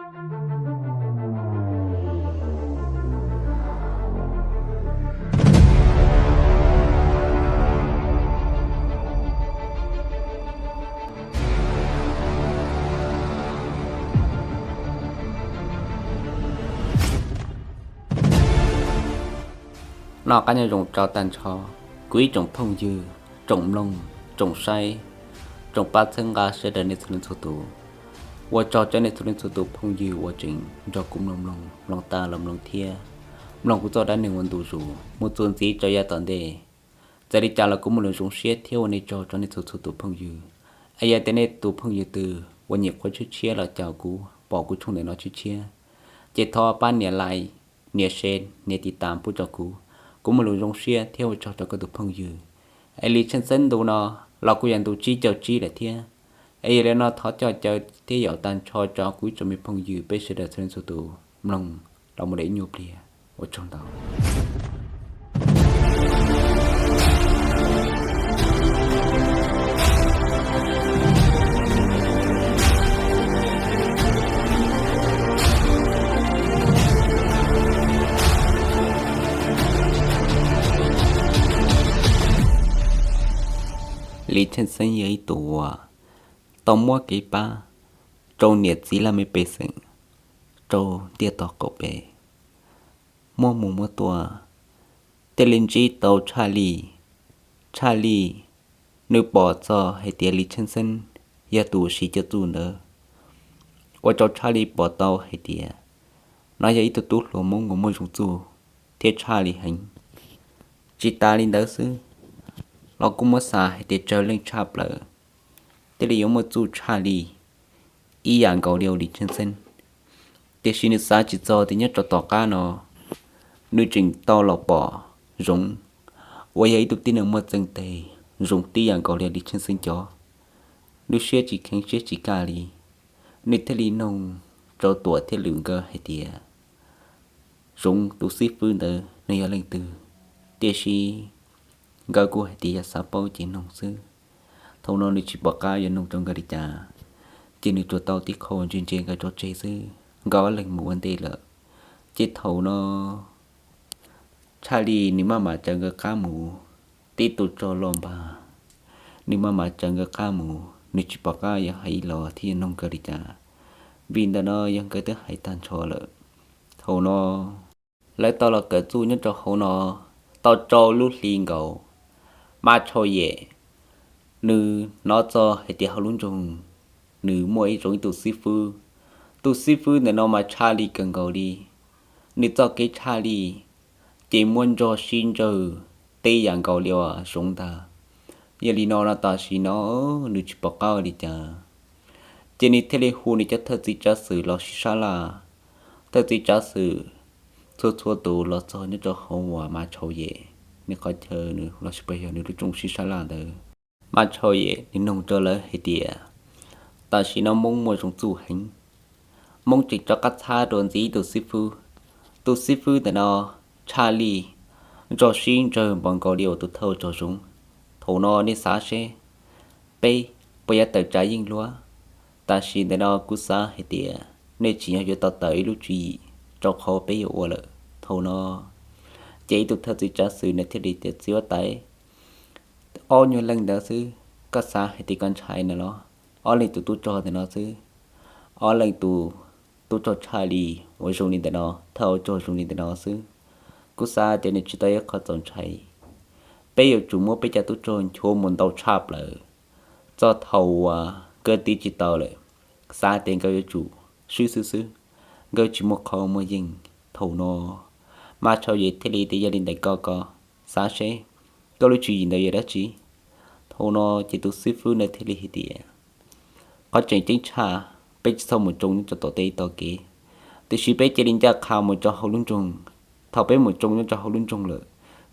Noj qab nyob zoo rau tag nrho kuv ib tsoom phooj ywg, tsoom mloog, tsoom saib, tsoom pab txhawb nqa sawv daws nej txhua leej txhua tus. Ua tsaug cov nej txhua leej txhua tus phooj ywg uas tseem nrog kuv mloog mloog mloog tas los mloog thiab mloog kuv txoj dab neeg ua ntu zus mus txuas ntxiv rau yav tom ntej. Txawm li cas los kuv muaj lus zoo siab thiab ua nej tsaug rau nej txhua txhua tus phooj ywg. Es yog tias nej tus phooj ywg twg uas nyiam qhuav tshiab tshiab los caum kuv pom kuv tshooj ntawm no tshiab tshiab, ces thov pab nias like, nias share, nias tiv tas pub rau kuv. Kuv muaj lus zoo siab thiab ua tsaug rau koj tus phooj ywg. Es Lis Tsheej Xeeb ntu no los kuj yog ntu tsib caug tsib lawm thiab. Es yog li no thov coj caw thiab yaum tag nrho rau kuv ib tsoom me phooj ywg peb sawv daws txhua leej txhua tus mloog los mus li ib nyuag pliag. Ua tsaug ntau. Lis Tsheej Xeeb yog ib tug uas tau muab kev pab rau niam txiv laj mej pej xeem rau ntiaj tog qaum pem, muab mus muab tua, thiaj li ntsib tau Tshaj Lij. Tshaj Lij nws pom txog hais tias Lis Tsheej Xeeb yog tus siv cov txuj ntawd, ua rau Tshaj Lij pom tau hais tias no yog ib tug tub hluas Hmoob uas muaj zoo txuj thiab tshaj li heev. Tsis tas li ntawd xwb, los kuj muab xav hais tias tsawg leej tshaj plaws thiaj li yuav muaj txuj tshaj li ib yam nkaus li Lis Tsheej Xeeb. Tiam sis nws xav tsis txog tias nyob rau tom qab no nws tseem tau los pom Zoov uas yog ib tug tib neeg muaj txeej tes zoo tib yam nkaus li Lis Tsheej Xeeb cov. Nws siab tsis kheev siab tsis kaj li, nws thiaj li noog rau Tuam thiab Lwm nkawd hais tias Zoov tus xib fwb ntawd nws yog leej twg, tiam sis nkawd kuj hais tias yog xav paub ces noog xwb. Thaum no nws tsis pom qab yuav noog rau nkawd li cas, ces nws tsuas tau tib qho ntsia ntsia nkawd tso tseg xwb, nkawd ob leeg mus ua ntej lawm. Ces thaum no Tshaj Lij nws maj mam caw nkawd qab mus, tib tug rog loj npag, nws maj mam caw nkawd qab mus, nws tsis pom qab yuav hais ib los thiab yuav noog nkawd li cas, vim ntawm no yog nkawd twb hais tag nrho lawm. Thaum no lawv tau los kawm txuj nyob rau hauv no tau rau lub hli nkaus, Mas Tshau Yem nws hnov txog hais tias hauv lub nroog nws muaj ib Zoov ib tug xib fwb. Tus xib fwb ntawm no mas tshaj li kawg nkaus li, nws txoj kev tshaj li ces muab nrog sib ntsawg tib yam nkaus li uas Zoov ntag. Yog li no no tam sim no nws tsis pom qab ua li cas, ces nws thiaj li hu nws cov thawj txiv tsav xwm los sib sab laj. Thawj txiv tsav xwm txhua txhua tus los txog nyob rau hauv uas Mas Tshau Yem nws qhov chaw nws los sis puas yog nws lub rooj sib sab laj ntawd. Mas Tshau Yem nws noog rau lawv hais tias tam sim no Hmoob muaj zoo txuj heev, Hmoob tseem rov qab txhab dua ntxiv ib tug xib fwb. Tus xib fwb ntawm no tshaj li nrog sib ntsawg npaum nkaus li uas tus thawj ua rog Zoov. Thaum no nej xav seb peb puas yuav tawm tsam yeej luag? Tam sim ntawm no kuv xav hais tias nej tsim nyog yuav tau tawm ib lub tswv yim rau qhov peb yuav ua lawm. Thaum no ces ib tug thawj txiv tsav xwm nws thiaj li tias, Txiv huab tais, ob nyuag leej ntawd xwb, koj xav hais tias koj ntshai no los? Ob leeg tus tub rog ntawm no xwb, ob leeg tus tub rog tshaj li uas zoo li ntawm no, thawj ua rog zoo li ntawm no xwb, kuv xav tias nws tsis tau ib qho txaus ntshai. Peb yuav tsum muab peb cov tub rog nchuav mus ntau tshaj plaws txog thaum uas nkawd tiv tsis tau lawm. Xav tias nkawd yuav tsum swb xwb xwb, nkawd tsis muaj qhov muaj yeej. Thaum no Mas Tshau Yem thiaj li tias, Yog li ntawd koj, koj xav seb koj lub tswv yim ntawd yog dab tsi? Thaum no ces tus xib fwb ntawd thiaj li hais tias, Qhov tseem ceeb tshaj, peb tsis txhob mus tsoo nyob rau tom tej ib tog kev, tiam sis peb cia li ncaj qha mus rau hauv lub nroog. Thaum peb mus tsoo nyob rau hauv lub nroog lawm,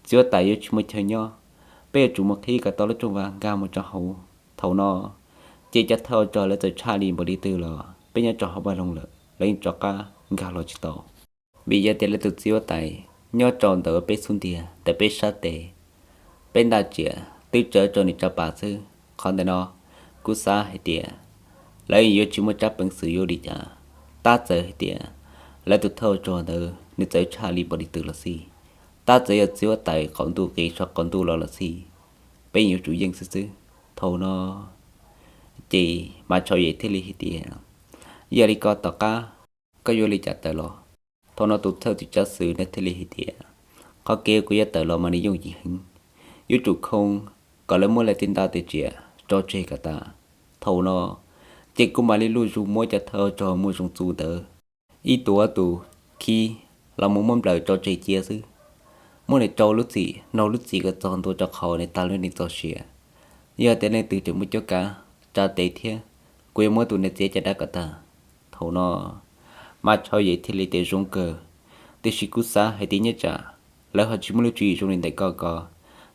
txiv huab tais yuav tsis muaj chaw nyob, peb yuav tsum mus qhib kom tau lub rooj vag nkag mus rau hauv. Thaum no ces cov thawj ua rog lawv txawm tshaj li npaum li twg los peb nyob rau hauv vaj loog lawm lawv yeej rov qab nkag los tsis tau, vim yog tias lawv tus txiv huab tais nyob rau ntawm peb xub ntiag ntawm peb sab tes, peb ntaj riam twb tsawv rau nws rab pas xwb. Qhov ntawm no kuv xav hais tias lawv yuav tsis muaj tsab peev xwm yuav ua li cas. Tab txawm hais tias lawv tus thawj ua rog ntawd nws txawv tshaj li npaum li twg los xij, tab txawm yog txiv huab tais qaum ntuj qis saum qaum ntuj los los xij, peb yuav tsum yeej xwb xwb. Thaum no ces Mas Tshau Yem thiaj li hais tias, Yog li ko tom qab koj yuav li cas tawm los? Thaum no tus thawj txiv tsav xwm na thiaj li hais tias, Qhov kev kuv yuav tawm los mas nws yooj yim heev, yuav tsum khoo kom lawv muab lawv tej ntaj tej tsiaj tso tseg kom tas. Thaum no ces kuv mam li luj zus muab cov thawj ua rog muaj zoo txuj ntawd ib tus ob tus khi los mus muab nplawm tso tseg cia xwb. Muab nws rau lub txim, nrog lub txim kom txog ntua rau qhov nws tag lub neej txoj sia. Yog tias leej twg tseem muaj cuab kav tsa tes thiab, kuv yuav muab tus ntawd txiav caj dab kom tag. Thaum no Mas Tshau Yem thiaj li tias, Zoo kawg, tiam sis kuv xav hais tias nyob tsam lawv ho tsis muaj lub tswv yim zoo li ntawm koj ko,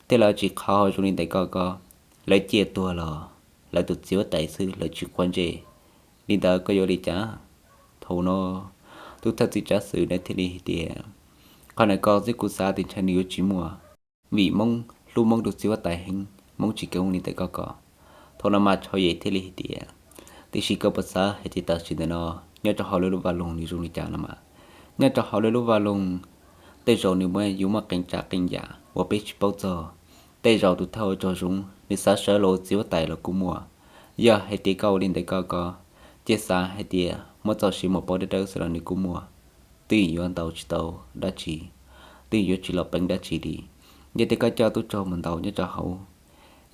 thiab lawv tsis qhov ho zoo li ntawm koj ko, lawv ciaj tuag los lawv tus txiv huab tais xwb, lawv tsis quav ntsej. Li ntawd koj yuav li cas? Thaum no tus thawj txiv tsav xwm na thiaj li hais tias, Qhov ntawd ko xwb kuv xav tias ntshai nws yuav tsis muaj, vim Hmoob hlub Hmoob tus txiv huab tais heev, Hmoob tsis kam li ntawm koj ko. Thaum no Mas Tshau Yem thiaj li hais tias, Tiam sis koj puas xav hais tias tam sim ntawm no nyob rau hauv lawv lub vaj loog nws zoo li cas no mas? Nyob rau hauv lawv lub vaj loog, tej zaum nws muaj yuav muaj qee tsav qee yam uas peb tsis paub txog. Tej zaum tus thawj ua rog Zoov nws xav sawv los ua txiv huab tais los kuj muaj. Yog hais tias koj ua li ntawd koj ko, ces xav hais tias muab txoj sia mus pauv dawb dawb xwb los nws kuj muaj. Twb yuav ntaus tsis tau dab tsi, twb yuav tsis los peev dab tsi li. Yog tias koj coj tub rog mus ntaus nyob rau hauv,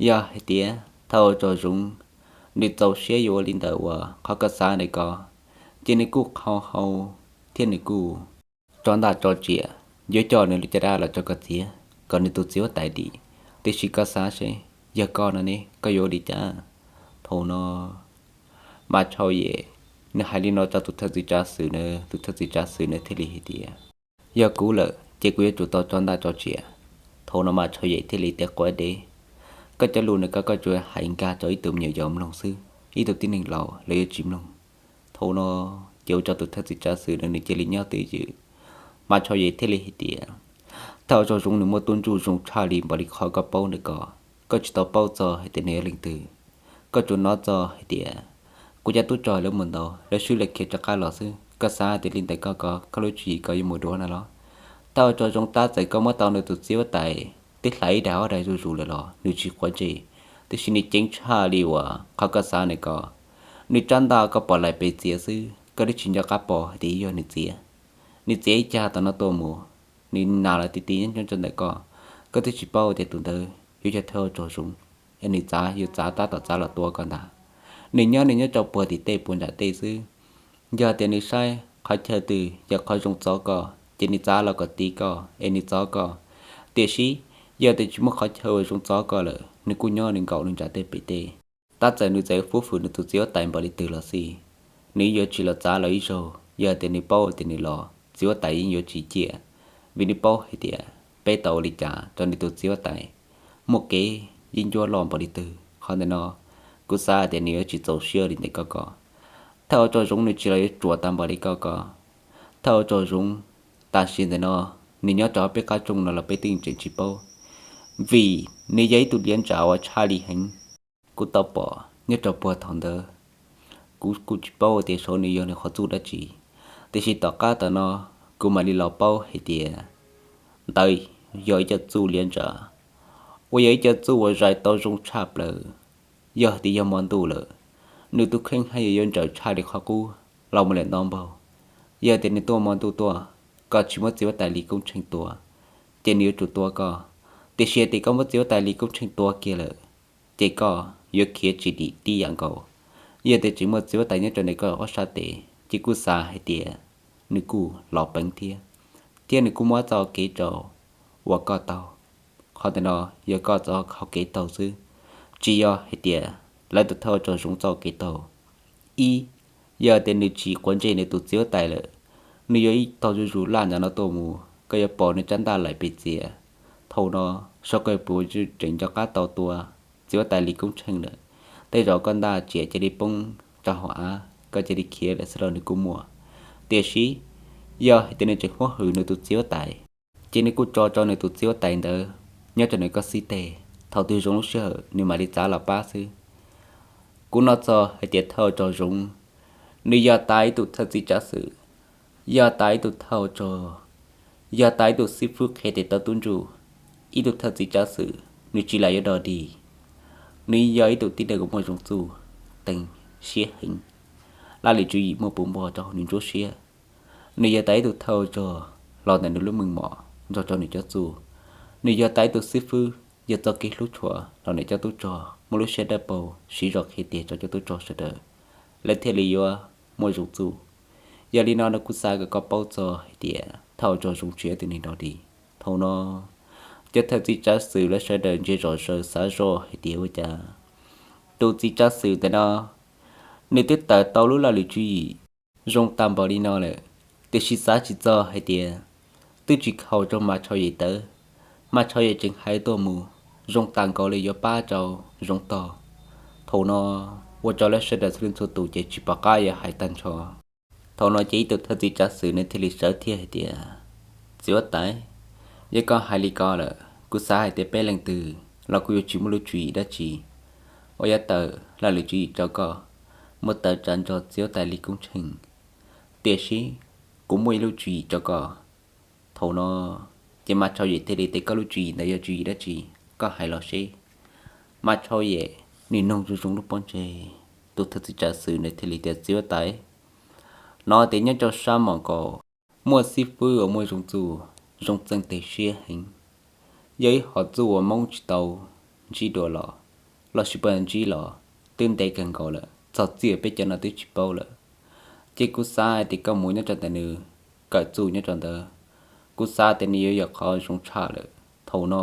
yog hais tias thawj ua rog Zoov nws txaus siab yuav ua li ntawd uas qhov koj xav ntawd ko, ces nws kuj qhau hau thiab nws kuj tso ntaj tso tsiam yuav coj nws lub caj dab los rau koj txiav kom nws tus txiv huab tais dim. Tiam sis koj xav seb, yog koj no ne koj yuav ua li cas? Thaum no Mas Tshau Yem nws hais li no rau tus thawj txiv tsav xwm na, tus thawj txiv tsav xwm na thiaj li hais tias, Yog kuv lawm ces kuv yuav tsum tau tso ntaj tso tsiam. Thaum no Mas Tshau Yem thiaj li tias, Quav deb, koj cov lus ntawd ko koj tsuas hais nkag rau ib tug me nyuam yaus mloog xwb, ib tug tib neeg laus lawv yuav tsis mloog. Thaum no ces ua rau tus thawj txiv tsav xwm na nws cia li nyob twj ywm. Mas Tshau Yem thiaj li hais tias, Thawj ua rog Zoov nws muaj tub ntsuj zoo tshaj li npaum li qhov koj paub ntawd ko, koj tsis tau paub txog hais tias nws yog leej twg. Koj tsuas hnov txog hais tias kuv cov tub rog lawv mus ntaus, lawv swb lawv khiav rov qab los xwb. Koj xav hais tias li ntawm koj ko, koj lub tswv yim ko yuav mus dua na los? Thawj ua rog Zoov, tab txawm koj muab tau nws tus txiv huab tais twb hlais ib daig ob daig zuj zus lawm los nws tsis quav ntsej, tiam sis nws ceev tshaj li uas qhov koj xav ntawd ko. Nws tsab ntaj koj pom laim pes txiav xwb, koj twb tsis nco qab pom hais tias yog nws txiav. Nws txiav ib cag tom no tuaj mus, nws nas los ti ti nyob nyob rau ntawm koj, koj twb tsis paub tias tus ntawd yuav yog thawj ua rog Zoov, es nws txav yuav txav tab tom txav los tua koj ntag. Nws nyob nws nyob rau puag tim tej puag nram tej xwb. Yog tias nws saib qhov chaw twg yog qhov zoo txov koj ces nws txav los kom ti koj es nws txov koj. Tiam sis yog tias tsis muaj qhov chaw uas zoo txov koj lawm, nws kuj nyob nws nkaum nws nram tej pem tej. Tab txawm nws txawm fuab fwm nws tus txiv huab tais npaum li twg los xij, nws yuav tsis los txav los ib zaug. Yog tias nws paub tias nws los, txiv huab tais yeej yuav tsis ciaj, vim nws paub hais tias peb tau ua li cas rau nws tus txiv huab tais, muaj kev yeeb ncuab loj npaum li twg. Qhov ntawm no kuv xav hais tias nws yuav tsis txaus siab li ntawm koj ko. Thawj ua rog Zoov nws tsis los yuav ruam tag npaum li koj ko. Thawj ua rog Zoov, tam sim ntawm no nws nyob rau peb qab rooj no los peb twb tseem tsis paub, vim nws yog ib tug liav ntsa uas tshaj li heev. Kuv tau pom nyob rau puag thaum ntawd, kuv kuj tsis paub tias saum nws yog nws qhov txuj dab tsi, tiam sis tom qab tam no kuv mam li los paub hais tias ntawd yog ib co txuj liav ntsa uas yog ib co txuj uas zais tau zoo tshaj plaws. Yog hais tias yog hmo ntuj lawm, nws tus kheej haj yam yuav ntsawm tshaj li qhov qub los mus lawm ntau npaug. Yog tias nws tuaj hmo ntuj tuaj, koj tsis muab txiv huab tais Lis Koob Tsheej tua, ces nws yuav tsum tua koj. Tiam sis yog tias koj muab txiv huab tais Lis Koob Tsheej tua kiag lawm, ces koj yuav khiav tsis dim tib yam nkaus. Yog tias tseem muaj txiv huab tais nyob rau ntawm koj ob sab tes, ces kuj xav hais tias nws kuj los peev thiab, thiab nws kuj muab txoj kev rau uas koj taug. Qhov ntawm no yog koj txoj hau kev taug xwb, tsis yog hais tias lawv tus thawj ua rog Zoov txoj kev taug. Ib, yog tias nws tsis quav ntsej nws tus txiv huab tais lawm, nws yuav ib tog zuj zus laj ntawm no tuaj mus, koj yuav pom nws tsab ntaj laim pes txiav. Thaum no, saib koj puas tseem nco qab tau tua txiv huab tais Lis Koob Tsheej lawm. Tej zaum koj ntaj tsiam cia li poob rau hauv av, koj cia li khiav lawm xwb los nws kuj muaj. Tiam sis, yog hais tias nws tseem hwm nws tus txiv huab tais, ces nws kuj tso rau nws tus txiv huab tais ntawd nyob rau nws koj xib teg, thaum twg zoo lub sij hawm nws mam li txav los pab xwb. Kuv nov txog hais tias thawj ua rog Zoov Nws yog tas ib tug thawj txiv tsav xwm, yog tas ib tug thawj ua rog, yog tas ib tug xib fwb qhia tes taw tub ntsuj, ib tug thawj txiv tsav xwm nws tsis lam yuav dog dig. Nws yog ib tug tib neeg uas muaj zoo txuj, teem siab heev, laj lim tswv yim muaj puv npo rau hauv nws nruab siab. Nws yog tas ib tug thawj ua rog los ntawm nws lub meej mom nrog rau nws cov txuj. Nws yog tas ib tug xib fwb yog txoj kev hlub tshua los ntawm cov tub rog, muaj lub siab dawb paug siv zog qhia tes rau cov tub rog sawv daws, lawv thiaj li yuav muaj zoo txuj. Yog li no no kuv xav kom koj paub txog hais tias thawj ua rog zoo tsis yog ib tug neeg dog dig. Thaum no cov thawj txiv tsav xwm lawv sawv daws ntsia zom zaws xav zoj hais tias ua cas tus txiv tsav xwm ntawm no nws twb tawm tau lub laj lim tswv yim zoo tag npaum li no lawm, tiam sis xav tsis txog hais tias twb tsis khaus rau Mas Tshau Yem tawv, Mas Tshau Yem tseem hais tuaj mus zoo tas nkaus li yuav pab rau Zoov Tog. Thaum no ua rau lawv sawv daws txhua leej txhua tus ces tsis pom qab yuav hais tag nrho. Thaum no ces ib tug thawj txiv tsav xwm nws thiaj li sawv thiab hais tias, Txiv huab tais, yog koj hais li ko lawm, kuv xav hais tias peb leej twg los kuj yuav tsis muaj lub tswv yim dab tsi uas yuav tawm laj lim tswv yim rau koj mus tawm tsam nrog txiv huab tais li koob tsheej. Tiam sis kuv muaj ib lub tswv yim rau koj. Thaum no ces Mas Tshau Yem thiaj li tias, Koj lub tswv yim ntawd yog tswv yim dab tsi? Koj hais los seb. Mas Tshau Yem nws noog zoo zoo lub pob ntseg, tus thawj txiv tsav xwm nws thiaj li tias, Txiv huab tais, hnov tias nyob rau sab Mos Nkaus muaj xib fwb uas muaj zoo txuj, zoo txeej teg siab heev, yog ib hom txuj uas Hmoob tsis tau ntsib dua los, los sis puas ntsib los twb ntev kawg nkaus lawm, txog txij peb cov no twb tsis paub lawm. Ces kuv xav hais tias koj mus nyob rau ntawm nws, kawm txuj nyob rau ntawd, kuv xav tias nws yuav yog qhov zoo tshaj lawm. Thaum no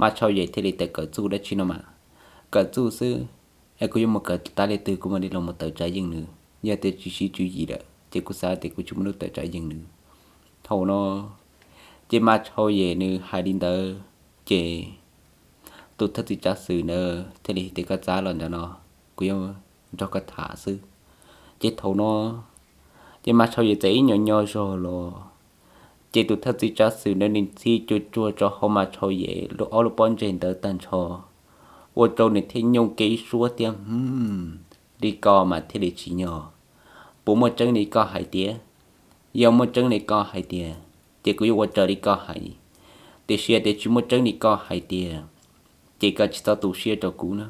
Mas Tshau Yem thiaj li tias, Kawm txuj dab tsi no mas? Kawm txuj xwb, es kuv yuav mus kawm tas li twg kuv mam li los mus tawm tsav yeej nws. Yog tias tsis siv tswv yim lawm ces kuv xav tias kuv tsis muaj lub tawm tsav yeej nws. Thaum no ces Mas Tshau Yem nws hais li ntawd ces tus thawj txiv tsav xwm ntawd thiaj li tias, Koj txav los ntawm no, kuv yuav nrog koj tham xwb. Ces thaum no ces Mas Tshau Yem txawm ib nyuag nyo zog los, ces tus thawj txiv tsav xwm ntawd nws ntxhi cuag cuag rau hauv Mas Tshau Yem lub ob lub pob ntseg ntawd tag nrho, ua rau nws thiaj nyooj kev suab thiab, Hm, li ko mas thiaj li tsim nyog. Puas muaj tseeb li koj hais tias? Yog muaj tseeb li koj hais tias, ces kuv yuav ua raws li koj hais. Tiam sis yog tias tsis muaj tseeb li koj hais tias, ces koj tsis txhob tu siab rau kuv na.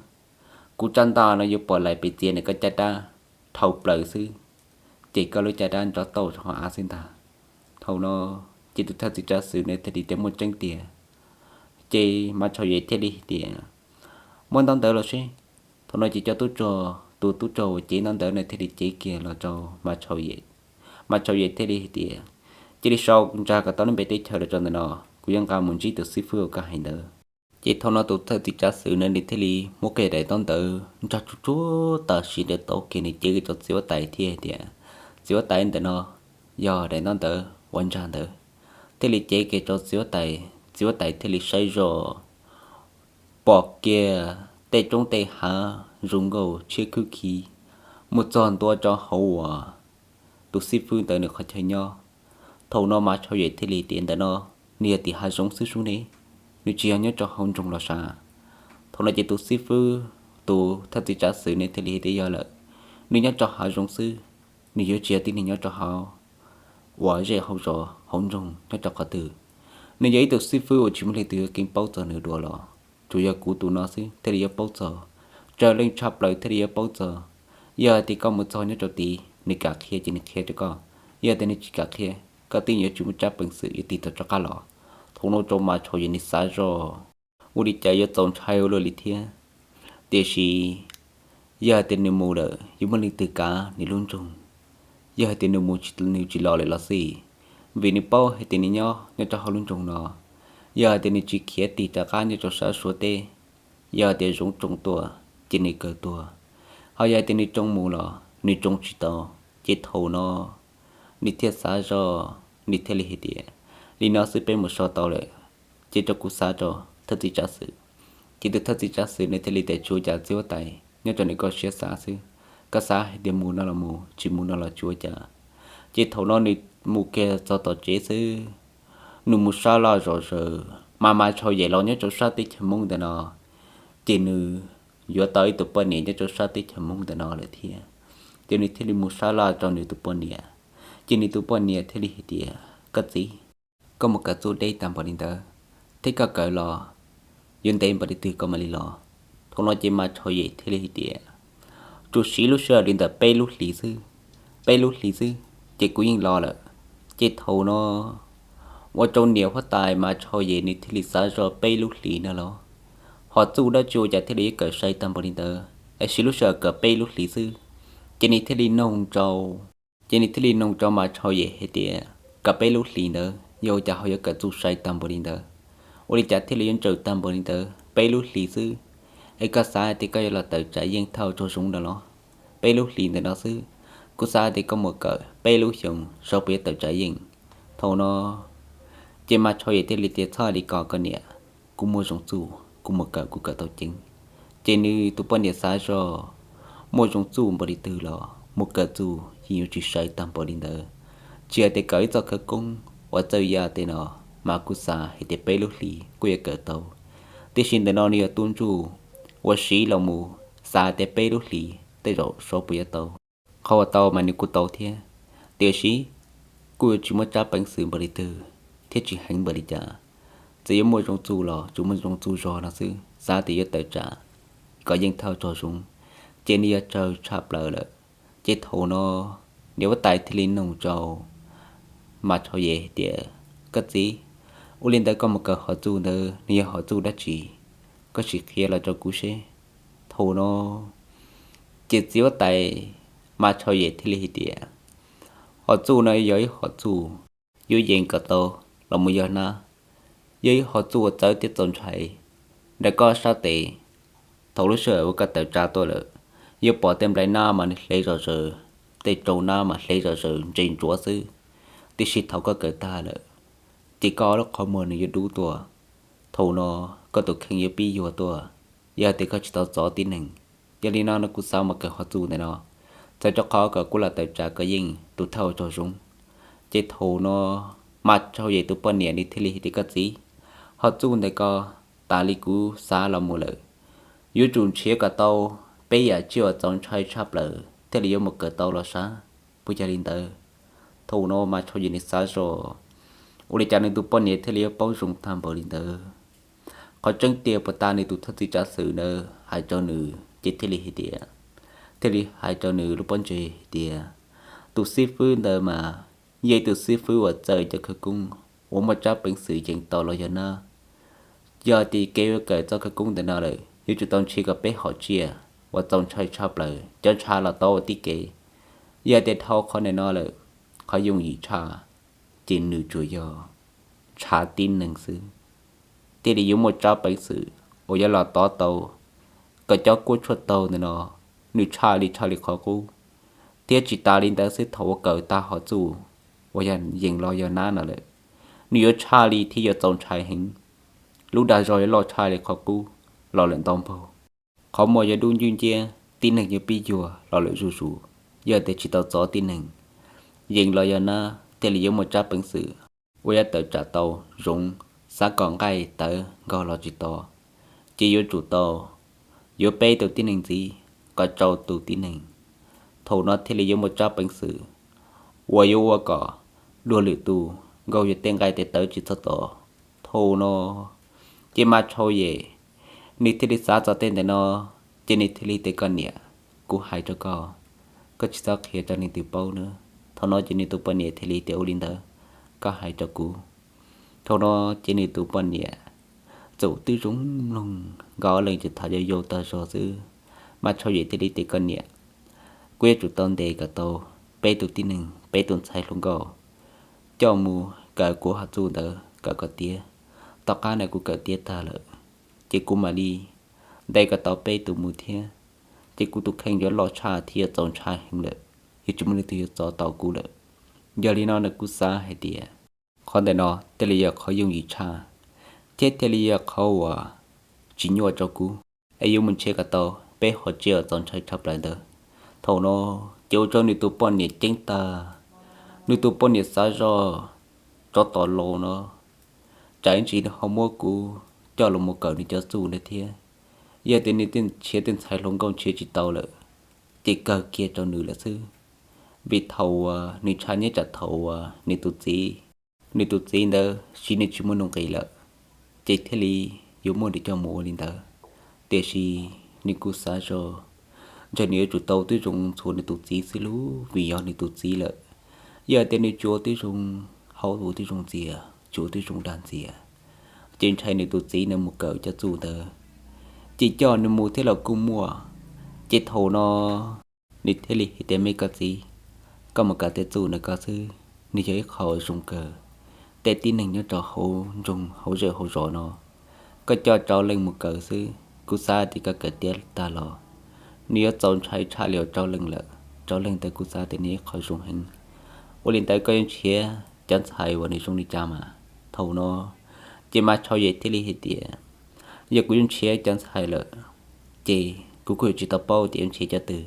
Kuv tsab ntaj no yuav pom lais pes txiav ntawm koj caj dab dhau plaws xwb, ces koj lub caj dab nrov tauj rau hauv av xwb ntag. Thaum no ces tus thawj txiv tsav xwm nws thiaj li tias, Muaj tseeb tiag. Ces Mas Tshau Yem thiaj li hais tias, Muab ntaub ntawv los seb. Thaum no ces cov tub rog, tus tub rog uas cev ntaub ntawv nws thiaj li cev kiag los rau Mas Tshau Yem. Mas Tshau Yem thiaj li hais tias, Cia li sau ntsa kom tau lub npe teb chaws los rau ntawm no, kuv yuav nqa mus ntsib tus xib fwb uas koj hais ntawd. Ces thaum no tus thawj txiv tsav xwm na nws thiaj li muab kiag daim ntaub ntawv nrog tsuag tsuag tam sim ntawd tau kiag nws cev rau txiv huab tais thiab hais tias, Txiv huab tais, ntawm no yog daim ntaub ntawv uas nrog ntawd. Thiaj li cev kiag rau txiv huab tais, txiv huab tais thiaj li saib zoj, pom kiag tej roob tej hav zoo nkauj tshiab khwb khi, mus txog ntua rau hauv uas tus xib fwb ntawd nws qhov chaw nyob. Thaum no Mas Tshau Yem thiaj li tias, Ntawm no nws yog tim hav zoov xwb sub ne, nws tsis yog nyob rau hauv nroog los sav. Thaum no ces tus xib fwb, tus thawj txiv tsav xwm nws thiaj li hais tias, Yog lawm, nws nyob rau hav zoov xwb, nws yuav tsis yog tib neeg nyob rau hauv uas zej hauv zos hauv nroog nyob rau qhov twg. Nws yog ib tug xib fwb uas tsis muaj leej twg yuav keev paub txog nws dua los tsuas yog kuv tus no xwb thiaj li yuav paub txog, raws leej tshaj plaws thiaj li yuav paub txog. Yog hais tias koj mus txog nyob rau tid nws kam qhia ces nws qhia rau koj, yog tias nws tsis kam qhia, koj twb yuav tsis muaj tsab peev xwm yuav tig tau rov qab los. Thaum no rau Mas Tshau Yem nws xav zoj ua li cas yuav txaus ntshai ua luaj li thiab. Tiam sis yog hais tias nws mus lawm yuav muaj leej twg kav nws lub nroog? Yog hais tias nws mus nws tsis los lawm los xij, vim nws paub hais tias nws nyob nyob rau hauv lub nroog no, yog hais tias nws tsis khiav tig rov qab nyob rau sab Suav teb, yog hais tias Zoov Tsoo tuaj ces nws kawg tuag, ho yog hais tias nws tsoo mus los nws tsoo tsis tau. Ces thaum no nws thiaj xav zoj, nws thiaj li hais tias, Li no xwb peb mus so tau lawm, ces rau kuv xav rau thawj txiv tsav xwm. Ces tus thawj txiv tsav xwm nws thiaj li tias, Tsis ua cas txiv huab tais, nyob rau nws koj siab xav xwb, koj xav hais tias mus no los mus, tsis mus no los tsis ua cas. Ces thaum no nws mus kiag txog tom tsev xwb, nws mus sab laj zom zaws mas Mas Tshau Yem los nyob rau sab teb chaws Hmoob ntawm no, ces nws yuav tau ib tug poj niam nyob rau sab teb chaws Hmoob ntawm no lawm thiab. Ces nws thiaj li mus sab laj rau nws tus poj niam. Ces nws tus poj niam thiaj li hais tias, Koj txiv, koj mus kawm txuj deb tag npaum li ntawd, thiab koj kawm los yuav ntev npaum li twg koj mam li los? Thaum no ces Mas Tshau Yem thiaj li hais tias, Tsuas siv lub sij hawm li ntawm peb lub hlis xwb, peb lub hlis xwb ces kuv yeej los lawm. Ces thaum no ua rau niam huab tais Mas Tshau Yem nws thiaj li xav zoj peb lub hlis no los, hom txuj dab tsi ua cas thiaj li yuav kawm sai tag npaum li ntawd es siv lub sij hawm kawm peb lub hlis xwb. Ces nws thiaj li noog rau, ces nws thiaj li noog rau Mas Tshau Yem hais tias, Kawm peb lub hlis ntawd yog ua cas ho yuav kawm txuj sai tag npaum li ntawd? Ua li cas thiaj li yuav ntsawm tag npaum li ntawd peb lub hlis xwb? Es koj xav hais tias koj yuav los tawm tsam yeej thauj tog zoov ntawd los? Peb lub hlis ntawm no xwb, kuv xav hais tias koj mus kawm peb lub xyoos saib puas yuav tawm tsam yeej. Thaum no ces Mas Tshau Yem thiaj li tias, Txhob li ko koj niam, kuv muaj zoo txuj kuv mus kawm kuv kawm tau ceev. Ces nws tus poj niam xav zoj muaj zoo txuj npaum li twg los mus kawm txuj yeej yuav tsis sai tag npaum li ntawd. Tsis hais tias kawm ib txoj khawv koob uas txawj yaj tej no mas kuv xav hais tias peb lub hlis kuj yuav kawm tau. Tiam sis ntawm no nws yog tub ntsuj uas siv los mus xav hais tias peb lub hlis tej zaum saib puas yuav tau. Qhov uas tau mas nws kuj tau thiab, tiam sis kuj yuav tsis muaj tsab peev xwm npaum li twg thiab tsis heev npaum li cas. Txawm yuav muaj zoo txuj los tsuas muaj zoo txuj zog no xwb, xav tias yuav tawm tsam kom yeej thauj tog zoov, ces nws yog tsawg tshaj plaws lawm. Ces thaum no niam huab tais thiaj li noog rau Mas Tshau Yem hais tias, Koj txiv, ua li ntawd koj mus kawm hom txuj ntawd nws yog hom txuj dab tsi? Koj sim qhia los rau kuv seb. Thaum no ces txiv huab tais Mas Tshau Yem thiaj li hais tias, Hom txuj no yog ib hom txuj yuav yees kom tau los mus yog nab, yog ib hom txuj uas txawv thiab txaus ntshai. Nram koj sab tes, thaum lub sij hawm uas koj tawm tsam tuaj lawm, yuav pom tej nplai nab mas nws hle zom zaws, tej rau nab mas hle zom zaws ntse ntsuav xwb. Tiam sis thaum koj kawm tag lawm, ces koj lub qhov muag nws yuav dub tuaj. Thaum no koj tus kheej yuav pib yuag tuaj, yog tias koj tsis tau txov tib neeg. Yog li no no kuv xav mus kawm hom txuj ntawm no, txawm rau qhov kom kuv los tawm tsam kom yeej tus thauj tog zoov. Ces thaum no Mas Tshau Yem tus poj niam nws thiaj li hais tias, Koj txiv, hom txuj ntawm ko tas li kuv xav los mus lawm, yuav tsum nrhiav kom tau peb yam tsiaj uas txaus ntshai tshaj plaws thiaj li yuav mus kawm tau los sav, puas yog li ntawd? Thaum no Mas Tshau Yem nws xav zoj, ua li cas nws tus poj niam thiaj li yuav paub zoo tag npaum li ntawd. Qhov tseeb tiag puas tas nws tus thawj txiv tsav xwm ntawd hais rau nws ces thiaj li hais tias, thiaj li hais rau nws lub pob ntseg hais tias, tus xib fwb ntawd mas yog ib tus xib fwb uas txawj cov khawv koob uas muaj tsab peev xwm yees tau los yog nab. Yog tias kev yuav kawm txoj khawv koob ntawm no lawm yuav tsum tau nrhiav kom peb hom tsiaj uas txaus ntshai tshaj plaws cov ntshav los tau ua tib kev. Yog tias dhau qhov ntawm no lawm, qhov yooj yim tshaj ces nws tsuas yog ntshav tib neeg xwb thiaj li yuav muaj tsab peev xwm uas yuav los tov tau kom cov kuab tshuaj taug ntawm no nws tshaj li tshaj li qhov qub. Thiab tsis tas li ntawd xwb, thaum uas kawm tag hom txuj uas yog yees los yog nab no lawm, nws yuav tshaj li thiab yuav txaus ntshai heev. Lub dag zog yuav loj tshaj li qhov qub los lawm ntau npaug. Qhov muag yuav dub ncwj nciab, tib neeg yuav pib yuag los lawm zuj zus. Yog tias tsis tau txov tib neeg, yees los yog nab thiaj li yuav muaj tsab peev xwm uas yuav tawm tsam tau zoov, xav kom nqaij tawv nkaug los tsis tau. Ces yuav tsum tau yuav peb tus tib neeg ntxiv kom rau tus tib neeg. Thaum no thiaj li yuav muaj tsab peev xwm uas yuav ua kom luag lwm tus nkaug yuav tej nqaij tej tawv tsis txhob tau. Thaum no ces Mas Tshau Yem nws thiaj li xav txog tej ntawm no, ces nws thiaj li tias, Koj niam, kuv hais rau koj, koj tsis txhob qhia rau leej twg paub na. Thaum no ces nws tus poj niam thiaj li tias, Ua li ntawd, koj hais rau kuv. Thaum no ces nws tus poj niam txawm twb zoo mloog, nkawd ob leeg tseem tham yau yau tag zog xwb. Mas Tshau Yem thiaj li tias, Koj niam, kuv yuav tsum tau ntes kom tau peb tus tib neeg, peb tus ntxhais hluas nkauj coj mus kawm kuv hom txuj ntawd kom kawm tiav. Tom qab no kuv kawm tiav tag lawm, ces kuv mam li ntes kom tau peb tus mus thiab. Ces kuv tus kheej yuav loj tshaj thiab yuav txaus ntshai heev lawm, yuav tsis muaj leej twg yuav txov tau kuv lawm. Yog li no nws kuj xav hais tias qhov ntawm no thiaj li yog qhov yooj yim tshaj thiab thiaj li yog qhov uas tsis nyuaj rau kuv, es yuav mus nrhiav kom tau peb hom tsiaj txaus ntshai tshaj plaws ntawd. Thaum no ces ua rau nws tus poj niam ceeb tag, nws tus poj niam xav zoj, Tsov tom laus no, tsam ib ntsis nws ho muab kuv coj los mus kawm nws cov txuj ntawd thiab. Yog tias nws nrhiav tej ntxhais hluas nkauj nrhiav tsis tau lawm, ces kawg kiag rau nws lawm xwb. Vim thaum uas nws ntshai nyob tsam thaum uas nws tus txiv, nws tus txiv ntawd siv nws tsis muaj nuj nqis lawm, ces thiaj li yuav muab nws coj mus ua li ntawd. Tiam sis nws kuj xav zog, ntshe nws yuav tsum tau tib zoo ntxhua nws tus txiv xwb lub, vim yog nws tus txiv lawm. Yog tias nws tsis ua tib zoo haus tib zoo ntxias, tsis ua tib zoo dag ntxias, ces ntshai nws tus txiv nws mus kawm cov txuj ntawd, ces coj nws mus thiab los kuj muaj. Ces thaum no nws thiaj li hais tias, Me koj txiv, koj mus kawm tej txuj ntawd koj xwb, nws yog ib qho zoo kawg. Tej tib neeg nyob rau hauv nroog hauv zej hauv zos no, koj coj rau leej mus kawm xwb, kuv xav tias koj kawm tiav tag los nws yuav txaus ntshai tshaj li rau leej lawm. Rau leej ntawd kuv xav tias nws ib qho zoo heev. Ua li ntawd koj yuav nrhiav cov ntxhais uas nws zoo li cas mas. Thaum no ces Mas Tshau Yem thiaj li hais tias, Yog kuv yuav nrhiav cov ntxhais lawm, ces kuv kuj yuav tsis tau paub tias yuav nrhiav cov twg,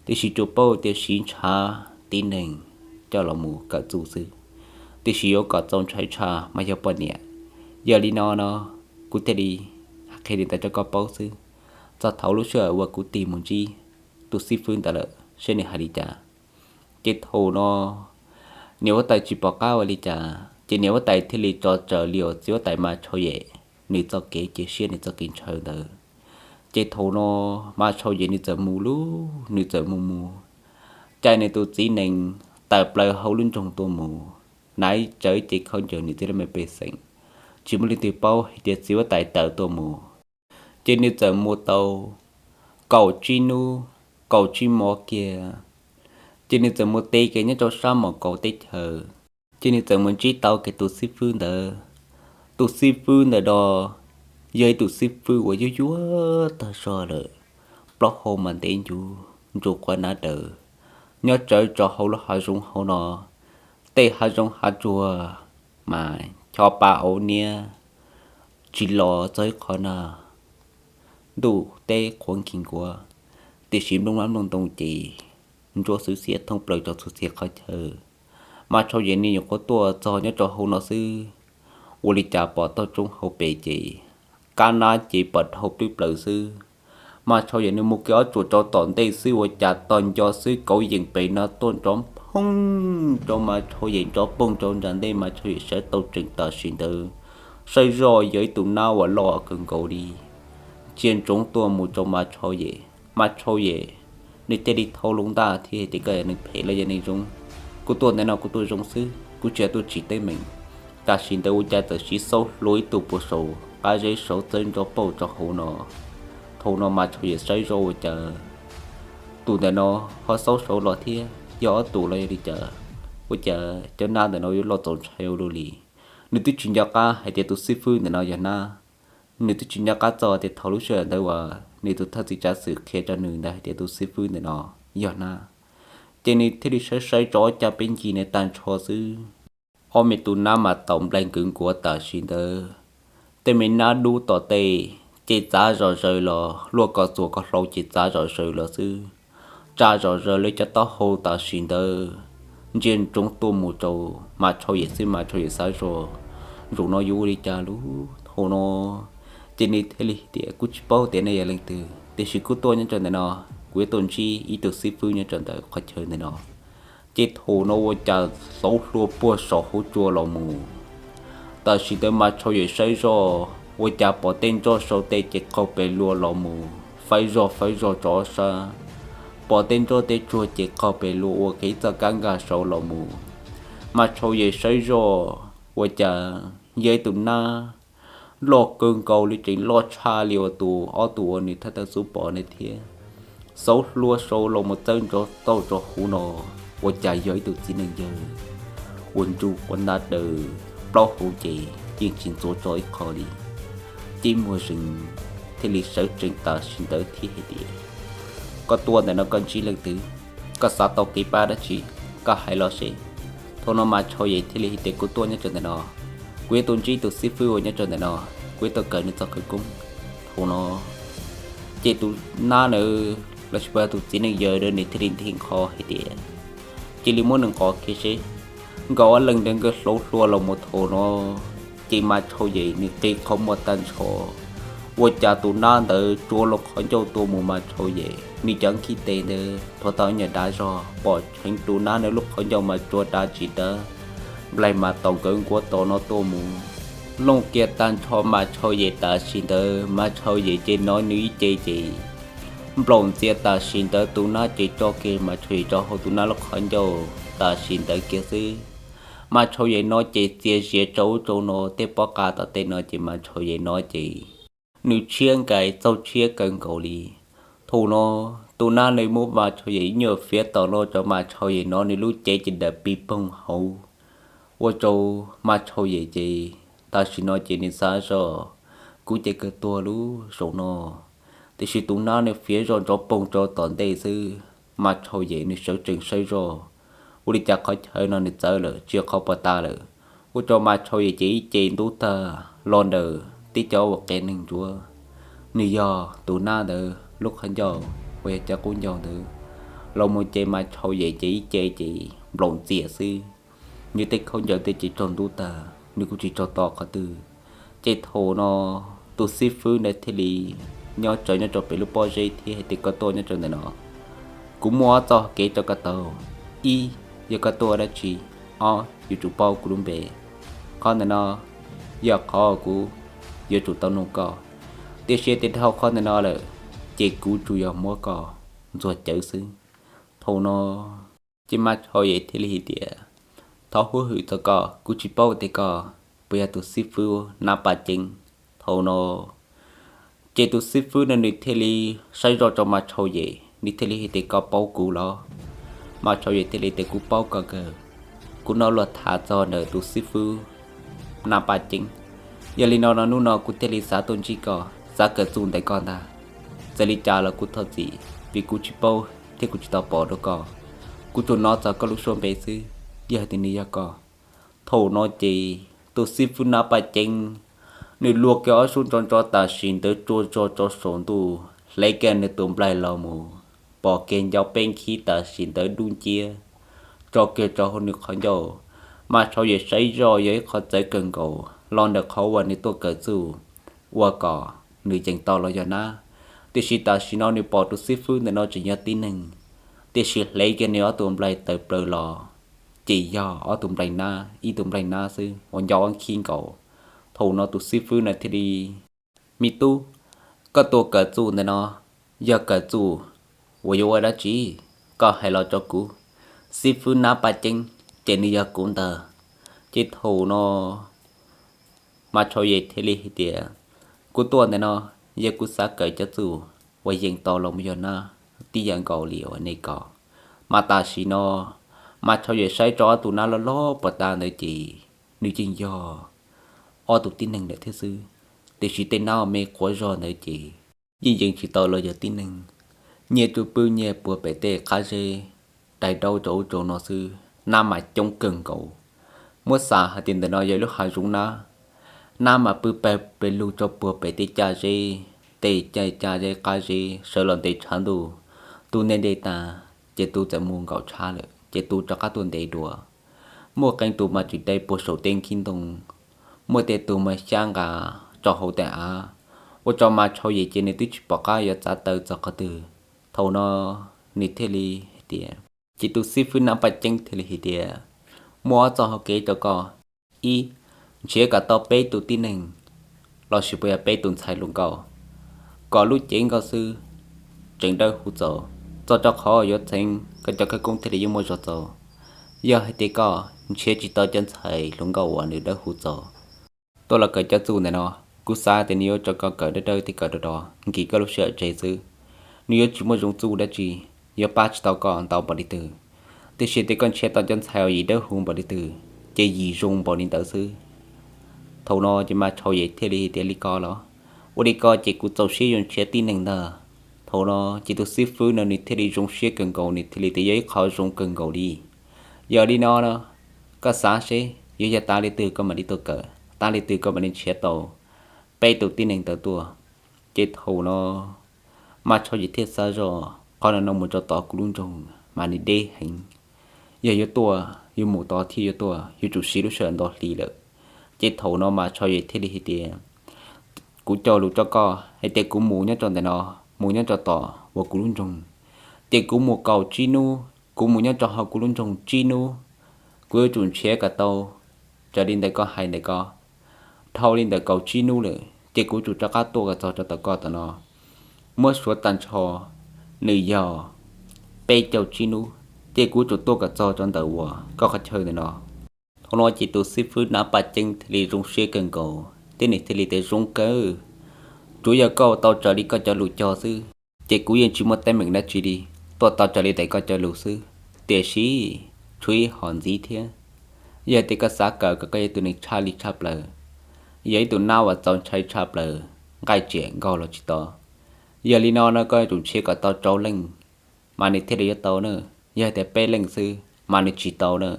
tiam sis tsuas paub tias siv ntshav tib neeg coj los mus kawm txuj xwb, tiam sis yuav kom txaus ntshai tshaj mas yog poj niam. Yog li no no, kuv thiaj li qhia li ntawd rau koj paub xwb. Txog thaum lub sij hawm uas kuv tig mus ntsib tus xib fwb ntawd lawm seb nws hais li cas. Ces thaum no niam huab tais tsis pom qab ua li cas, ces niam huab tais thiaj li tso raws li uas txiv huab tais Mas Tshau Yem nws txoj kev cia siab, nws txoj kev ntshaw ntawd. Ces thaum no Mas Tshau Yem nws txawm mus lub, nws txawm mus mus, caij nws tus txiv nees tawm plaws hauv lub nroog tuaj mus, hnav rawv cev khaub ncaws nws txiv lub me pej xeem, tsis muaj leej twg paub hais tias txiv huab tais tawm tuaj mus. Ces nws txawm mus tau kaum tsib hnub kaum tsib hmo kiag, ces nws txawm mus teb kev nyob rau sab Mos Kaus teb chaws. Ces nws txawm mus ntsib tau kiag tus xib fwb ntawd. Tus xib fwb ntawd no yog ib tus xib fwb uas yuag yuag tag zog lawm, plaub hau mas ntev ncuv ntsuj quav hnav daws, nyob tsawv rau hauv lub hav zoov hauv no. Tej hav zoov hav tsuag mas chov pa auv niab tsis los txog ib qho na. Ntuj teb qhuav nkig nkuav, tiam sis nplooj hlab nplooj ntoo ces ntsuab xwb xiav thoob plaws rau txhua txhia qhov chaw. Mas Tshau Yem nws nyuam qhuav tuaj txog nyob rau hauv no xwb, ua li cas pom toj roob hauv pes ces kab nab ces pom dhau plwb plaws xwb. Mas Tshau Yem nws mus kev ob tsuam rau tom ntej xwb ua cas tos nco xwb kauv yeem pem no tuaj nrov phoob rau Mas Tshau Yem, nrov poog rau nram ntej. Mas Tshau Yem sawv tau tsees tam sim ntawd, saib zoj yog ib tus nab uas loj kawg nkaus li, ntsia ntsoov tuaj mus rau Mas Tshau Yem. Mas Tshau Yem nws thiaj li thau loo ntaj thiab hais tias, Koj yog neeg phem los yog neeg zoo? Kuv tuaj ntawm no kuv tuaj zoo xwb, kuv tsis yog tuaj tsim teeb meem. Tam sim ntawd ua cas txawm siv xaub hlua ib tug puag saum qab zeb saud txawb nrov pauj rau hauv no. Thaum no Mas Tshau Yem saib zoj ua cas tus ntawm no ho xaub saud los thiab, yog ob tus los yog li cas? Ua cas cov nab ntawm no yuav loj txaus ntshai ua luaj li? Nws twb tsis nco qab hais tias tus xib fwb ntawm no yog nab. Nws twb tsis nco qab txog tias thaum lub sij hawm ntawd uas nws tus thawj txiv tsav xwm qhia rau nws ntawd hais tias tus xib fwb ntawm no yog nab. Ces nws thiaj li saib saib rau ob cag peb ncig nws tag nrho xwb. Ob me tus nab mas taum nplaig nkaus nkuav tam sim ntawd. Tej me nab dub tom tej ces txav zom zaws los, luaj kom txuas kom hlau ces txav zom zaws los xwb. Tsa zom zaws li cov taub hau tam sim ntawd, ntsia ntsoov tuaj mus rau Mas Tshau Yem xwb. Mas Tshau Yem xav zoj, Zaum no yuav ua li cas lub? Thaum no ces nws thiaj li tias, Kuv tsis paub tias nej yog leej twg, tiam sis kuv tuaj nyob rau ntawm no, kuv yuav tuaj ntsib ib tug xib fwb nyob rau ntawm qhov chaw ntawm no. Ces thaum no ua cas xauv hlua puag saum hauv tsua los mus. Tam sim ntawd Mas Tshau Yem saib zoj ua cas pom tej nroj sau tej ces qaug pes luas los mus, faib zog faib zog rov sab. Pom tej nroj tej tsuag ces qaug pes luas ua kev txoj kab nkag saud los mus. Mas Tshau Yem saib zoj ua cas yog ib tus nab loj kawg nkaus li, tseem loj tshaj li uas tus ob tug uas nws thawj thawj xub pom na thiab. Xauv hlua sau los mus txawb nrov tauj rau hauv no, ua cas yog ib tug txiv neej yawg uas ntsuj quav ntab daws, plaub hau ces yeej tsis ntxuav tso ib qho li. Ces Muaj Zees thiaj li sawv tsees tam sim ntawd thiab hais tias, Koj tuaj ntawm no koj ntsib leej twg? Koj xav tau kev pab dab tsi? Koj hais los seb. Thaum no Mas Tshau Yem thiaj li hais tias, Kuv tuaj nyob rau ntawm no, kuv yuav tuaj ntsib tus xib fwb uas nyob rau ntawm no, kuv yuav tuaj kawm nws txoj khawv koob. Thaum no ces tus nab ntawd los sis puas yog tus txiv neej yawg ntawd nws thiaj li nthe nqho hais tias, Cia li muab nws nqos kiag seb. Nkawd ob leeg ntawd nkawd hlauv hlua los mus thaum no, ces Mas Tshau Yem nws qi qhov muag tag nrho, Ua cas tus nab ntawd tsuav lub qhov ncauj tuaj mus Mas Tshau Yem, nws cov nkhib tes ntawd rhuav tau nyuag dav zog, pom tseeb tus nab ntawd lub qhov ncauj mas tsuav dav tsis dawb, nplaig mas taus nkawd nkuav tos no tuaj mus. Looj kiag tag nrho Mas Tshau Yem tam sim ntawd, Mas Tshau Yem ces hnov nws ib ce ces nplaum ntxias tam sim ntawd tus nab ces tso kiag Mas Tshau Yem rau hauv tus nab lub qhov ncauj tam sim ntawd kiag xwb. Mas Tshau Yem no ces txias zias rau ub rau no, tej pob qa tom tej no ces Mas Tshau Yem no ces nws tshiab nkais txaug tshiab kawg nkaus li. Thaum no tus nab nws muab Mas Tshau Yem ib nyuag fiav tom no rau Mas Tshau Yem no nws lub cev ces dam pig poog hauv, ua rau Mas Tshau Yem ces tam sim no ces nws xav zog, kuv ces kawg tuag lub zaum no. Tiam sis tus nab nws fiav zoj nrov poog rau tom ntej xwb, Mas Tshau Yem nws sawv tsees saib zoj, ua li cas qhov chaw no nws txawv lawm tsis yog qhov puas tas lawm, ua rau Mas Tshau Yem ces ib ce ntub tag los ntawm tib co ua qias neeg ntsuav. Nws yog tus nab ntawd lub qhov ncauj uas yog cov qub ncaug ntawd los mus ces Mas Tshau Yem ces ib ce ces nplaum ntxias xwb. Nws tej khaub ncaws tej ces raug ntub tag, nws kuj tsis raug to qhov twg. Ces thaum no tus xib fwb ntawd thiaj li nyob tsawv nyob rau pem lub pob zeb thiab hais tias, koj tuaj nyob rau ntawm no, kuv muaj ob txoj kev rau koj taug. Ib, yog koj tuaj dab tsi, ob, yuav tsum paub kuv lub npe. Qhov ntawm no yog qhov kuv yuav tsum tau nug koj, tiam sis tias dhau qhov ntawm no lawm ces kuv tsuas yog muab koj ntxuag cawv xwb. Thaum no ces Mas Tshau Yem thiaj li hais tias, thov huab hwm txog koj, kuv tsis paub tias koj puas yog tus xib fwb Nab Paj Ceeb. Thaum no ces tus xib fwb no nws thiaj li saib zoj rau Mas Tshau Yem, nws thiaj li hais tias, koj paub kuv los? Mas Tshau Yem thiaj li tias, kuv paub koj kawg, kuv hnov luag tham txog ntawm tus xib fwb Nab Paj Ceeb. Yog li no no hnub no kuv thiaj li xav tuaj ntsib koj, xav kawm txuj ntawm koj ntag. Txawm li cas los kuv thov txim vim kuv tsis paub thiab kuv tsis tau pom dua koj, kuv tsuas hnov txog koj lub suab npe xwb, yog hais tias nws yog koj. Thaum no ces tus xib fwb Nab Paj Ceeb nws luag kiag ob suab ntso ntso tam sim ntawd tsuas tso rau saum ntuj, hle kiag nws tus nplaig los mus, pom kiag ncau peb nkhib tam sim ntawd dub nciab tso kiag rau hauv nws qhov ncauj. Mas Tshau Yem saib zoj yog ib qho txawv kawg nkaus los ntawm qhov uas nws tuaj kawm txuj ua kom nws yees tau los yog nab. Tiam sis tam sim no nws pom tus xib fwb ntawm no tseem yog tib neeg, tiam sis hle kiag nws ob tug nplaig tawm plaws los ces yog ob tug nplaig nab, ib tug nplaig nab xwb uas ncau ob nkhib nkaus. Thaum no tus xib fwb no thiaj li, me tub, koj tuaj kawm txuj ntawm no yog kawm txuj uas yuav ua dab tsi? Koj hais los rau kuv. Xib fwb Nab Paj Ceeb ces nws yog kuv ntag. Ces thaum no Mas Tshau Yem thiaj li hais tias, kuv tuaj ntawm no yog kuv xav kawm cov txuj uas yeej tau los mus yog nab tib yam nkaus li uas nej kawm. Mas tam sim no Mas Tshau Yem saib rau ob tug nab loj loj puas tas ntawd ces nws yeej yog ob tug tib neeg lawm thiab xwb. Tiam sis tej nab me quav zog ntawd ces yeej yees tsis tau los yog tib neeg. Nyiaj tsuj pwj nyiaj puag pem tej qab zeb, dai daub rau ub rau no xwb, nab mas coob kawg nkaus. Muab xav hais tias ntawm no yog lub hav zoov nab, nab mas pw pawg pes lug rau puag pem tej caj zeb, tej caj zeb qab zeb sawv los ntev tshav ntuj. Tus ntev ntev tas ces tus txawm mus nkaum tshav lawm ces tus rov qab tuaj ntev dua. Muaj qee tus mas tseem dai puag saum tej nkhib ntoo, muaj tej tus mas xyab nqa rau hauv tej av, ua rau Mas Tshau Yem ces nws twb tsis pom qab yuav txav taw txog qhov twg. Thaum no nws thiaj li hais tias, ces tus xib fwb Nab Paj Ceeb thiaj li hais tias, muaj ob txoj hau kev rau koj. Ib, nrhiav kom tau peb tus tib neeg lossis puas yog peb tus ntxhais hluas nkauj, kom lub cev nkauj xwb tseem dawb huv txaus, txog rau qhov yuav txheev koj cov khawv koob thiaj li yeej muaj zog txaus. Yog hais tias koj nrhiav tsis tau cov ntxhais hluas nkauj uas nws dawb huv txaus tuaj los kawm cov txuj ntawm no, kuv xav tias nws yuav rau koj kawm dawb dawb thiab kawm rov rov nkim koj lub sij hawm tseg xwb. Nws yuav tsis muaj zoo txuj dab tsi, yuav pab tsis tau koj ntau npaum li twg. Tiam sis tias koj nrhiav tau cov ntxhais uas yim dawb huv npaum li twg ces yim zoo npaum li ntawd xwb. Thaum no ces Mas Tshau Yem thiaj li hais tias, li ko los? Ua li ko ces kuv txaus siab yuav nrhiav tib neeg ntag. Thaum no ces tus xib fwb no nws thiaj li zoo siab kawg nkaus, nws thiaj li tias, yog ib qho zoo kawg nkaus li. Yog li no no, koj xav seb yuav yog tas li twg koj mam li tuaj kawm, tas li twg koj mam li nrhiav tau peb tus tib neeg ntawd tuaj. Ces thaum no Mas Tshau Yem thiaj xav zoj, qhov no no mus rau tom kuv lub nroog mas nws deb heev. Yog yuav tuaj, yuav mus tod thiab yuav tuaj yuav tsum siv lub sij hawm ntau hli lawm. Ces thaum no Mas Tshau Yem thiaj li hais tias, Kuv cog lus rau koj hais tias kuv mus nyob rau ntawm no, mus nyob rau tom uas kuv lub nroog, ces kuv mus kaum tsib hnub, kuv mus nyob rau hauv kuv lub nroog tsib hnub, kuv yuav tsum nrhiav kom tau raws li ntawm koj hais ntawm ko. Dhau li ntawm kaum tsib hnub lawm ces kuv tsum rov qab tuaj kom txog rau tom koj tom no. Muab suav tag nrho nws yog peb caug tsib hnub, ces kuv tsum tuaj kom txog rau ntawm uas koj qhov chaw ntawm no. Thaum no ces tus xib fwb Nab Paj Ceeb thiaj li zoo siab kawg nkaus thiab nws thiaj li tias zoo kawg, tsuav yog koj ua tau raws li koj cov lus cog xwb, ces kuv yeej tsis muaj teeb meem dab tsi li, tuaj tau raws li ntawm koj cov lus xwb. Tiam sis tshuav ib hom ntxiv thiab, yog tias koj xav kawm kom koj yog tus neeg tshaj li tshaj plaws, yog ib tus nab uas txaus ntshai tshaj plaws, nqaij tsiam nkaug los tsis tau. Yog li no no koj yuav tsum nrhiav kom tau rau leej mas nws thiaj li yuav tau na. Yog tias peb leej xwb mas nws tsis tau na.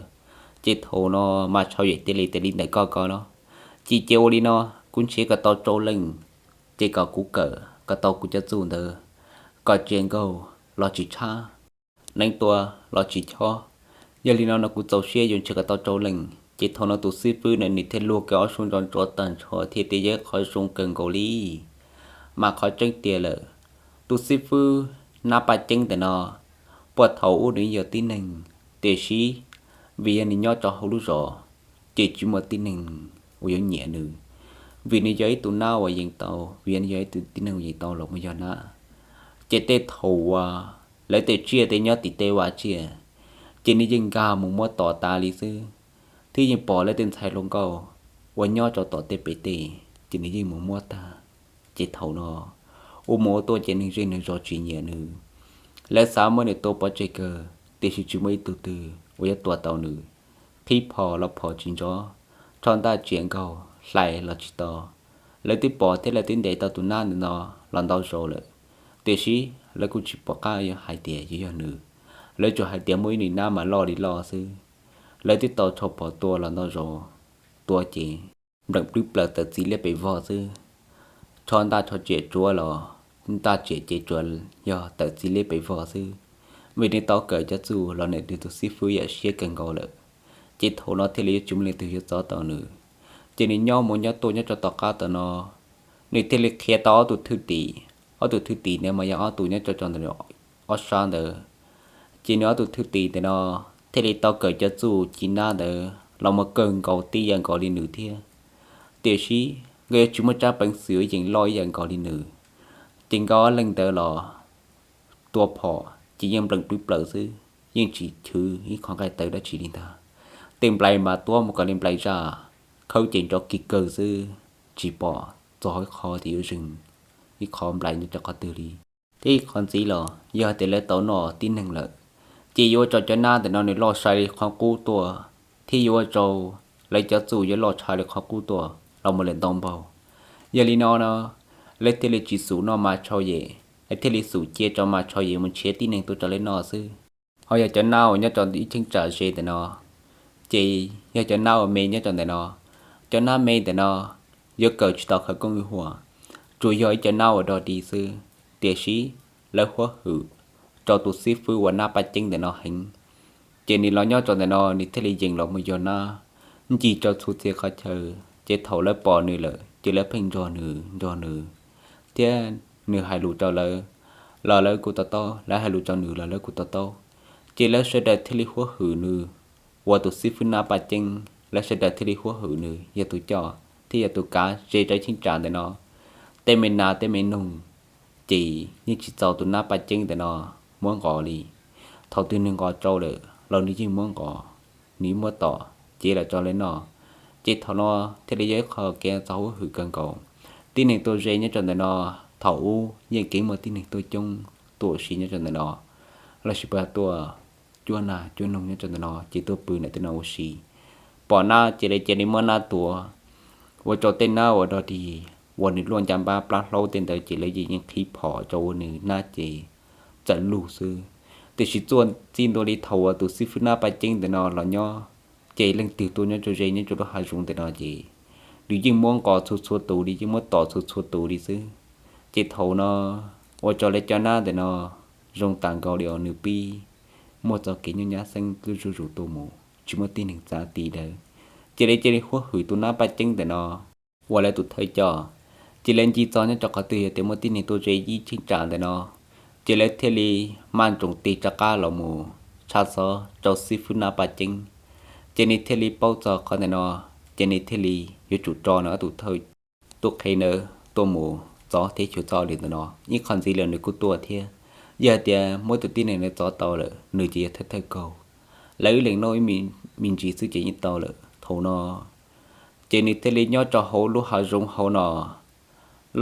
Ces thaum no mas Tshau Yem thiaj li tias li ntawm koj ko los, ces cia ua li no, kuv nrhiav kom tau rau leej, ces kom kuv kawm kom tau kuv cov txuj ntawd, kom tsiam nkaug los tsis tshab, neeb tua los tsis chob. Yog li no no kuv txaus siab yuav nrhiav kom tau rau leej. Ces thaum no tus xib fwb na nws thiaj luag kiag ob suab ntso ntsuav tag nrho thiaj tias yog ib qhov zoo kawg nkaus li. Mas qhov tseeb tiag lawm, tus xib fwb Nab Paj Ceeb ntawm no, puag thaum ub nws yog tib neeg, tiam sis vim yog nws nyob rau hauv lub zos, ces tsis muaj tib neeg uas yuav nyiam nws, vim nws yog ib tug nab uas yeej tau, vim yog nws yog ib tug tib neeg uas yeej tau los mus yog nab. Ces tej thaum uas lawv tej tsiaj tej nyob tim tej vaj tsiaj, ces nws yeej nkag mus muab tom tas li xwb, thiab yeej pom lawv tej ntxhais hluas nkauj uas nyob rau tom tej pem tej, ces nws yeej mus muab tag. Ces thaum no ua mus ua tuaj ces neeg zej neeg zos tsis nyiam nws. Lawv xav muab nws tua pov tseg kawg, tiam sis tsis muaj ib tug twg uas yuav tua tau nws. Qhib phom los phom tsis nrov, rho ntaj tsiam nkaug hlais los tsis tau. Lawv twb pom thiab lawv twb ntes tau tus nab ntawm no los ntau zaus lawm, tiam sis lawv kuj tsis pom qab yuav hais tias yuav yog nws. Lawv tsuas hais tias muaj ib nws nab mas loj li loj xwb. Lawv twb tau rho phom tua los ntau zaus, tua ces npleem plwb plaws tawm txiv liab pes vog xwb. Rho ntaj rho tsiam tsuav los ntaj tsiam ces tsuas yog tawm txiv liab pes vog xwb. Vim nws tau kawm cov txuj los nws tus xib fwb yam siab kawg nkaus lawm, ces thaum no thiaj li yuav tsis muaj leej twg yuav txov tau nws. Ces nws nyob mus nyob tuaj nyob rau tom qab tom no, nws thiaj li qhia tau ob tug thwj tim. Ob tug thwj tim ntawd mas yog ob tug nyob rau rau ntawm ob sab ntawd. Ces nws ob tug thwj tim ntawm no thiaj li tau kawm cov txuj ci nab ntawd los mus kawg nkaus tib yam nkaus li nws thiab. Tiam sis nkawd yuav tsis muaj tsab peev xwm yeem loj ib yam nkaus li nws. Ces nkawd ob leeg ntawd los tua phom ces yeej npleem plwb plaws xwb, yeej tsis chwv ib qho nqaij tawv dab tsi li ntag. Tej nplai mas tuab mus kom li nplai zaj, khawb ces nrov kig kawg xwb, tsis pom txog ib qho tias yuav zeeg ib qho nplai nyob rau qhov twg li. Thiab ib qho ntxiv los yog tias lawv tau noj tib neeg lawm, ces yuav ua rau cov nab ntawm no nws loj sai li qhov qub tuaj, thiab yuav ua rau lawv cov txuj yuav loj tshaj li qhov qub tuaj los mus lawm ntau npaug. Yog li no no, lawv thiaj li tsis xum noj mas Tshau Yem, lawv thiaj li xum cia rau mas Tshau Yem mus nrhiav tib neeg tuaj rau lawv noj xwb. Ho yog cov nab uas nyob rau ib cheeb tsam ze ntawm no, ces yog cov nab uas me nyob rau ntawm no. Cov nab me ntawm no yuav kawm tsis tau khawv koob ib huam, tsuas yog ib cov nab uas dog dig xwb. Tiam sis lawv huab hwm rau tus xib fwb uas Nab Paj Ceeb ntawm no heev, ces nws los nyob rau ntawm no nws thiaj li yeem los mus yog nab ncig rau txhua txhia qhov chaw. Ces thaum lawv pom nws lawm ces lawv pheej nrog nws nrog nws, thiab nws hais lus rau lawv los lawv kuj to taub, lawv hais lus rau nws los lawv kuj to taub. Ces lawv sawv daws thiaj li huab hwm nws ua tus xib fwb Nab Paj Ceeb, lawv sawv daws thiaj li huab hwm nws yog tus coj thiab yog tus kav ze rau cheeb tsam ntawm no. Tej me nas tej me noog ces yeej tsis txaus tus Nab Paj Ceeb ntawm no muab nqos li. Thaum twg nws nqos rau lawm los nws yeej muab nqos, nws muab tom cev los rau lawv noj. Ces thaum no thiaj li yog ib qho kev txaus huab hwm kawg nkaus. Tib neeg tuaj ze nyob rau ntawm no, thaum ub yeej kev muaj tib neeg tuaj coob tuaj ua si nyob rau ntawm no, los sis puas tuaj cuab nas cuab noog nyob rau ntawm no ces tuaj pw ntawm tej no ua si. Pom nab ces lawv cia li muab nab tua, ua rau tej nab uas dog dig uas nws luaj ncaj npab plab hlaub tej ntawd ces lawv yeej qhib phom rau ua nws nab ces txawm lug xwb. Tiam sis txuaj txij ntua li thaum uas tus xib fwb Nab Paj Ceeb ntawm no los nyob, ces leej twg tuaj nyob rau ze nyob rau lub hav zoov ntawm no ces nws yeej muab nqos txhua txhua tus li, yeej muab tom txhua txhua tus li xwb. Ces thaum no ua rau lawv cov nab ntawm no zoo tas nkaus li uas nws pib muaj txoj kev nyob nyab xeeb zuj zus tuaj mus tsis muaj tib neeg txav ti lawv. Ces lawv cia li huab hwm tus Nab Paj Ceeb ntawm no ua lawv tus thawj coj. Ces lawv ncig txog nyob rau qhov twg yog tias muaj tib neeg tuaj ze ib cheeb tsam ntawm no, ces lawv thiaj li maj nroos tig rov qab los mus tshaj xov rau xib fwb Nab Paj Ceeb. Ces nws thiaj li paub txog qhov ntawm no, ces nws thiaj li yuav tsum tso nws ob tug thawj tub qhe ntawd tuaj mus txov thiab xyuas txog li ntawm no. Ib qho ntxiv los nws kuj tuaj thiab, yog hais tias muaj tus tib neeg ntawd txov tau lawm nws ces yog thawj thawj kaug, lawv ib leeg noj ib me ntsis xwb ces yeej tau lawm. Thaum no ces nws thiaj li nyob rau hauv lub hav zoov hauv no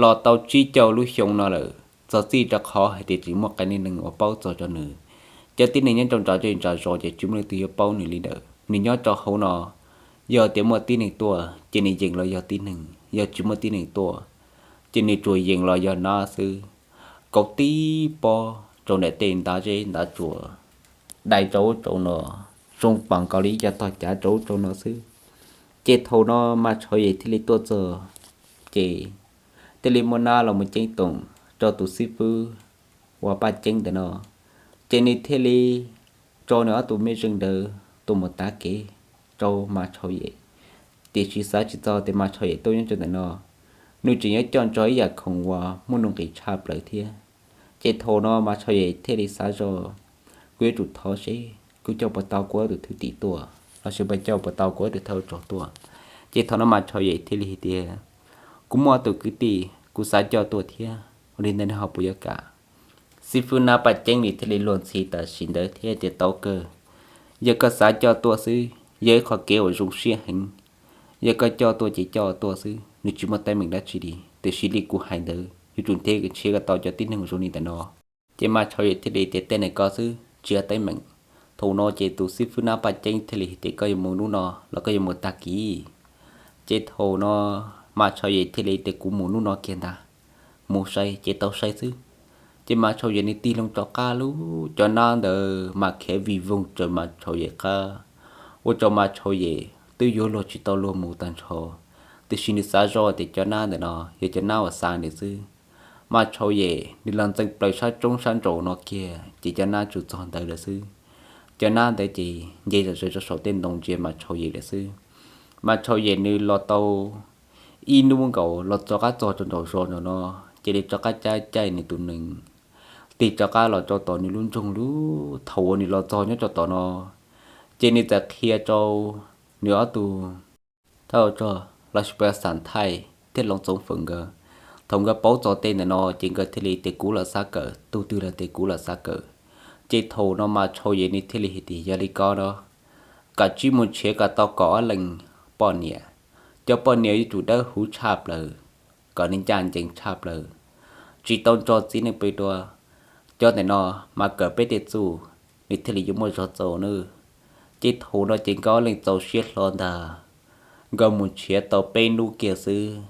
los tau tsib caug lub xyoo no lawm, txog txij rau qhov hais tias tsis muaj qee niag neeg uas paub txog rau nws. Cov tib neeg nyob rau nram zej nram zos ces tsis muaj leej twg yuav paub nws li lawm. Nws nyob rau hauv no, yog tias muaj tib neeg tuaj ces nws yees los yog tib neeg, yog tsis muaj tib neeg tuaj ces nws tsuas yees los yog nab xwb. Kauv tib pob rau nram tej ntav zeb ntav tsuas, dai rau ub rau no, zoo pas nkaus li ib co tog cav rau ub rau no xwb. Ces thaum no Mas Tshau Yem thiaj li tuaj txog, ces thiaj li muab nab los mus ceeb toom rau tus xib fwb uas Paj Ceeb ntawm no. Ces nws thiaj li tso nws ob tug mej zeej ntawd tuaj mus tav kev rau Mas Tshau Yem. Tiam sis xav tsis txog tias Mas Tshau Yem tuaj nyob rau ntawm no, nws tseem yuav coj nrog ib yam khoom uas muaj nuj nqis tshaj plaws thiab. Ces thaum no Mas Tshau Yem thiaj li xav zog, kuv yuav tsum thov seb kuv coj puas tau kuv ob tug thwj tim tuaj, los sis puas coj puas tau kuv ob tug thawj ua rog tuaj. Ces thaum no Mas Tshau Yem thiaj li hais tias, kuv muaj ob tug kwv tij kuv xav coj tuaj thiab, ua li ntawd neb ho puas yuav kam? Xib fwb Nab Paj Ceeb nws thiaj li luag ntxhi tam sim ntawd thiab tias, tau kawg, yog koj xav coj tuaj xwb, yog ib qho kev uas zoo siab heev. Yog koj coj tuaj ces coj tuaj xwb, nws tsis muaj teeb meem dab tsi li. Tiam sis li kuv hais ntawd yuav tsum nrhiav kom tau cov tib neeg uas zoo li ntawm no. Ces Mas Tshau Yem thiaj li tias, tej no koj xwb, tsis muaj teeb meem. Thaum no ces tus xib fwb Nab Paj Ceeb thiaj li hais tias, koj yuav mus hnub no los koj yuav mus tag kis? Ces thaum no Mas Tshau Yem thiaj li tias, kuv mus hnub no kiag ntag, mus sai ces tau sai xwb. Ces Mas Tshau Yem nws tig loo rov qab lub cov nab ntawd mas khiav vij voog raws Mas Tshau Yem qab, ua rau Mas Tshau Yem twb yuav luag tsis tau luag mus tag nrho. Tiam sis nws xav zoj tias cov nab ntawm no yog cov nab uas xa nws xwb. Mas Tshau Yem nws los ntxeev plaws sab roob sab nraud no kiag ces cov nab tsuas txog ntawd lawm xwb. Cov nab ntawd ces nce zom zaws rau saum tej ntoo ntsia Mas Tshau Yem lawm xwb. Mas Tshau Yem nws los tau ib hnub nkaus los rov qab txog rau nraum zos nraum no, ces nws rov qab caij caij nws tus nees tig rov qab los rau tom nws lub nroog lub. Thaum uas nws los txog nyob rau tom no, ces nws txawm qhia rau nws ob tug thawj ua rog los sis puas yog xam thaij thiab loos txoov fawm nkawd. Thaum nkawd paub txog tej ntawm no ces nkawd thiaj li tias, kuv los xav kawm, tus twg los tias kuv los xav kawm. Ces thaum no Mas Tshau Yem nws thiaj li hais tias, yog li ko no, kav tsij mus nrhiav kom tau kaum ob leeg poj niam. Cov poj niam yuav tsum dawb huv tshaj plaws, kom nws ncaj ncees tshaj plaws, tsis tau nrog txiv neej pw dua. Cov ntawm no mas kawm peb tej txuj, nws thiaj li yuav muaj zog txaus nawb. Ces thaum no ces nkawd ob leeg txaus siab hlo ntag, nkawd mus nrhiav tau peb hnub kiag xwb,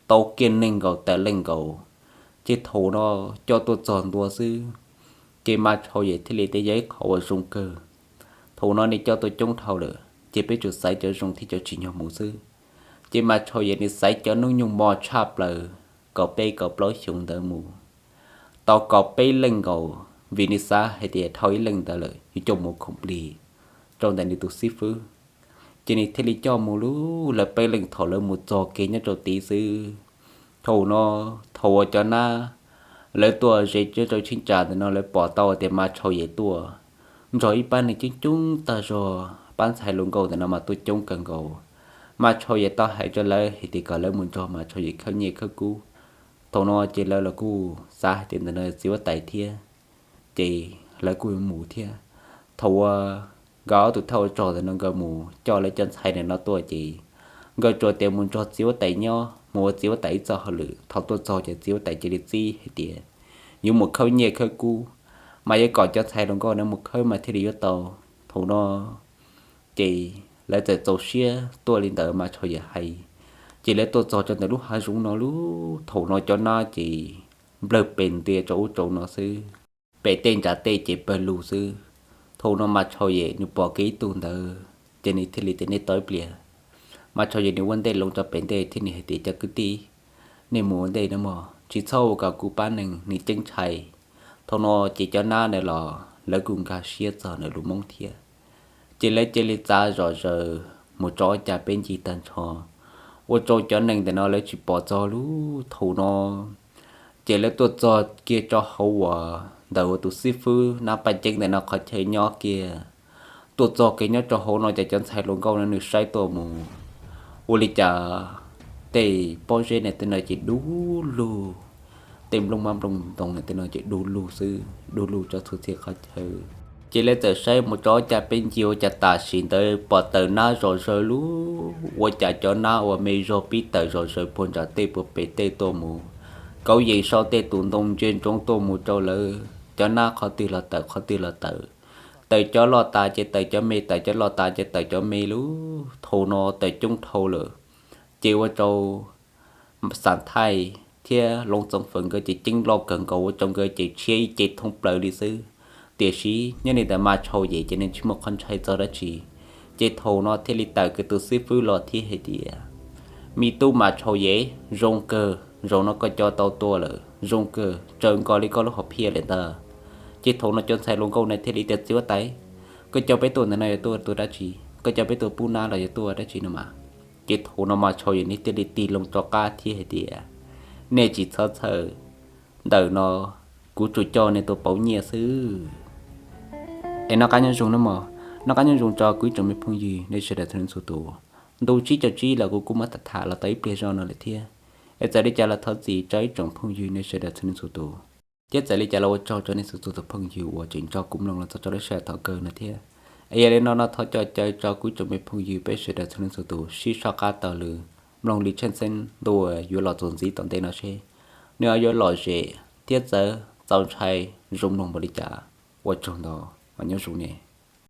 tau kiag nees nkaum tawm leej nkaus. Ces thaum no coj tuaj txog ntua xwb, ces Mas Tshau Yem thiaj li tias, yog ib qho uas zoo kawg. Thaum no nws coj tuaj coob dhau lawm ces peb tsuas xaiv cov zoo thiab cov tsim nyog mus xwb. Ces Mas Tshau Yem nws xaiv cov hnub nyoog mos tshaj plaws, kaum peb kaum plaub xyoo ntawd mus, tau kaum peb leej nkaus, vim nws xav hais tias dhau ib leeg ntawd lawm yuav coj mus khoom plig rau ntawm nws tus xib fwb. Ces nws thiaj li coj mus lub, lawv peb leeg thaum lawv mus txog kiag nyob rau tid xwb. Thaum no, thaum uas cov nab lawv tuaj ze nyob rau cheeb tsam ntawm no lawv pom tau tias Mas Tshau Yem tuaj nrog ib pab neeg coob coob tag zog, pab ntxhais hluas nkauj ntawm no mas tuaj coob kawg nkaus. Mas Tshau Yem tau hais rau lawv hais tias kom lawv mus nrog Mas Tshau Yem khawb nyiaj khawb kub. Thaum no ces lawv los kuj xav hais tias ntawm no txiv huab tais thiab, ces lawv kuj yuav mus thiab. Thaum uas nkawd ob tug thawj ua rog ntawm no nkawd mus coj lawv cov ntxhais ntawm no tuaj ces nkawd tsuas tias mus nrog txiv huab tais nyob, mus ua txiv huab tais ib txoj hauj lwm. Thaum tuaj txog ces txiv huab tais cia li txib hais tias yuav mus khawb nyiaj khawb kub, mas yuav kom cov ntxhais hluas nkauj no mus khawb mas thiaj li yuav tau. Thaum no ces lawv txawm txaus siab tuaj li ntawd Mas Tshau Yem hais. Ces lawv tuaj txog rau ntawm lub hav zoov no lub, thaum no cov nab ces nplawg pes ntia rau ub rau no xwb, pem tej nram tej ces pawg lug xwb. Thaum no Mas Tshau Yem nws pom kiag ib tug ntawd ces nws thiaj li tias, nej tos ib pliag. Mas Tshau Yem nws ua ntej loo rau pem ntej thiab nws hais tias, cov kwv tij, nej mus ua ntej nawb mog, tsis txhob ua kom kuv pab neeg nws ceeb ntshai. Thaum no ces cov nab ntawd los lawv kuj nkag siab txog ntawm lus Hmoob thiab. Ces lawv cia li txav zom zaws mus rau ob cag peb ncig tag nrho, ua rau cov neeg ntawm no lawv tsis pom txog lub thaum no. Ces lawv tuaj txog kiag rau hauv uas ntawm uas tus xib fwb nab paj ceeb ntawm no qhov chaw nyob kiag. Tuaj txog kiag nyob rau hauv no ces cov ntxhais hluas nkauj no nws saib tuaj mus, ua li cas tej pob zeb ne tej no ces du lug, tej nplooj mab nplooj ntoo ne tej no ces du lug xwb, du lug rau txhua txhia qhov chaw. Ces lawv txawm saib mus rau cas peb ncig ua cas tam sim ntawd pom tawm nab zom zaws lub, ua cas cov nab uas me zog pib tawm zom zaws puag nram tej puag pem tej tuaj mus, kauv yees sau tej tus ntoo ntsia ntsoov tuaj mus rau lawv. Cov nab qhov twg los tawm qhov twg los tawm, tawm cov loj tas ces tawm cov me, tawm cov loj tas ces tawm cov me lub, thaum no tawm coob dhau lawm. Ces ua rau Xam Thaij thiab Loob Txoov Fawm nkawd ces ceeb loj kawg nkaus ua rau nkawd ces tshiab ib ce thoob plaws li xwb. Tiam sis nyob li ntawd mas tshau yem ces nws tsis muaj qhov ntshai txog dab tsi. Ces thaum no thiaj li tawm kiag tus xib fwb los thiab hais tias, me tub mas tshau yem, zoo kawg zaum no koj coj tau tuaj lawm, zoo kawg raws nkaus li koj lub hom phiaj lawm ntag. Ces thaum no cov ntxhais hluas nkauj na thiaj li tias, txiv huab tais, koj coj peb tuaj ntawm no yuav tuaj ua dab tsi? Koj coj peb tuaj pub nab los yuav tuaj ua dab tsi no mas? Ces thaum no mas tshau yem nws thiaj li tig loo rov qab thiab hais tias, nej tsis txhob txhawj, ntawm no kuv tsuas coj nej tuaj pauv nyiaj xwb. Es noj qab nyob zoo nawb mog, noj qab nyob zoo rau kuv ib tsoom me phooj ywg nej sawv daws txhua leej txhua tus. Ntu tsib caug tsib los kuv kuj muab tham tham los tau ib pliag zog no lawm thiab. Es txawm li cas los thov txim rau ib tsoom phooj ywg nej sawv daws txhua leej txhua tus, thiab txawm li cas los ua tsaug rau nej txhua txhua tus phooj ywg uas tseem nrog kuv mloog los txog rau lub sij hawm thaum kawg no thiab. Es yog li no no thov coj caw rau kuv ib tsoom me phooj ywg peb sawv daws txhua leej txhua tus sib soj qab taug lw mloog Lis Tsheej Xeeb ntu uas yuav los txuas ntxiv tom ntej no seb nws yuav lom zem thiab txawv txaus ntshai zoo mloog npaum li cas. Ua tsaug ntau, nyob zoo ne.